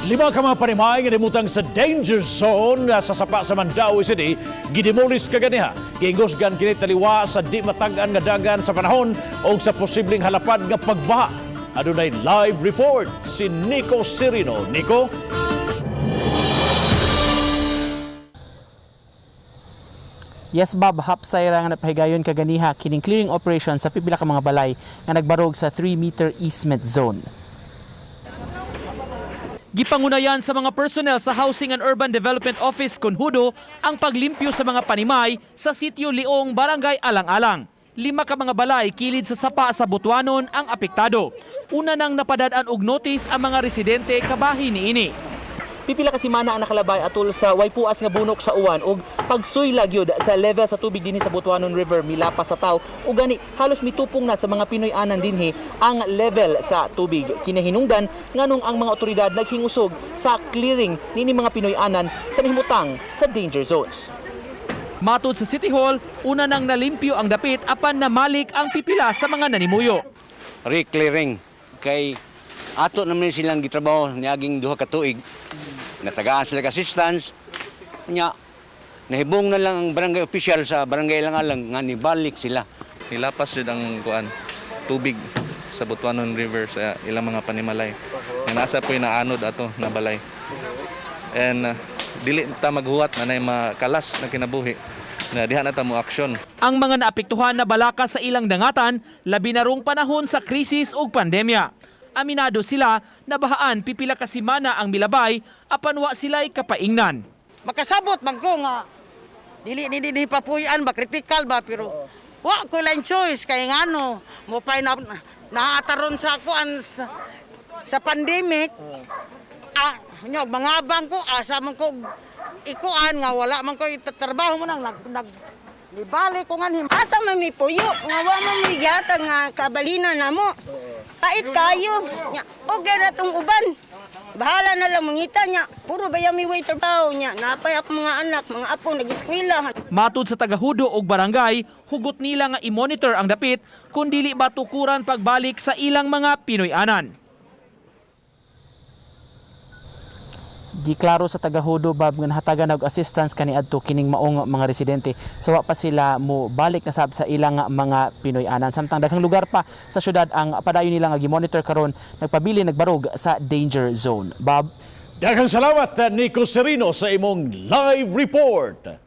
Lima ka mga panimay nga nimutang sa danger zone sa sapa sa Mandaue City gidemolis kaganiha. Giingusgan kini taliwa sa di matag-an nga dagan sa panahon o sa posibleng halapad nga pagbaha. Adunay live report si Nico Serino. Nico? Yes, Bob, hapsay ra nga napahigayon kaganiha kining clearing operation sa pipila ka mga balay nga nagbarog sa 3-meter easement zone. Gipangunayan sa mga personnel sa Housing and Urban Development Office Conjudo ang paglimpyo sa mga panimay sa sitio Liong, Barangay Alang-Alang. Lima ka mga balay kilid sa sapa sa Butuanon ang apektado. Una nang napadad-an og notice ang mga residente kabahin niini. Pipila ka semana ang nakalabay atol sa waypuas nga bunok sa uwan ug pagsuylag gyud sa level sa tubig dinhi sa Butuanon River milapas sa taw ug gani halos mitupong na sa mga Pinoy-anan dinhi ang level sa tubig. Kinahinungdan nganong ang mga otoridad naghingusog sa clearing nini mga Pinoy-anan sa nahimutang sa danger zones. Matod sa City Hall, una nang nalimpyo ang dapit apan namalik ang pipila sa mga nanimuyo. Re-clearing kay ato naman silang gitrabaho niaging 2 ka tuig. Natagaan sila og assistance nya, nahibong na lang ang barangay official sa Barangay Alang-Alang nga nibalik sila. Nilapas jud ang kuan, tubig sa Butuanon River sa ilang mga panimalay. Nga nasa po'y naanod ato na balay. And dili ta maghuwat na nay makalas na kinabuhi na diha na ta mo aksyon. Ang mga naapektuhan na balaka sa ilang dangatan, labi na rong panahon sa krisis ug pandemya. Aminado sila na bahaan pipila ka semana ang milabay apan wa sila'y kapaingnan. Makasabot man ko nga dili ni ni papuy-an ba, critical ba, pero wa ko lang choice kay ngano mo pay na naataron sa kuan sa pandemic. Ah, nyo mga bangko, asa man ko ikuan nga wala man ko trabaho mo nang nag, nag nibalik ko nganhi. Asa man mi puyo nga wa man mi gihatag nga kabalina namo. Pait kayo. Nya, okay na tong uban. Bahala na lang mangita niya. Puro ba mi way trabaho niya. Napay ako mga anak, mga apo nag-eskwela. Matud sa tagahudo og barangay, hugot nila nga i-monitor ang dapit kung dili ba tukuran pagbalik sa ilang mga Pinoy-anan. Giklaro sa tagahudo, Bab, nga nahatagan og assistance kaniadto kining maong mga residente sa wa pa sila mo balik na sab sa ilang mga Pinoy-anan, samtang daghang lugar pa sa syudad ang padayon nila nga gi-monitor karon nagpabili nagbarog sa danger zone, Bob. Daghang salamat, Nico Serino, sa imong live report.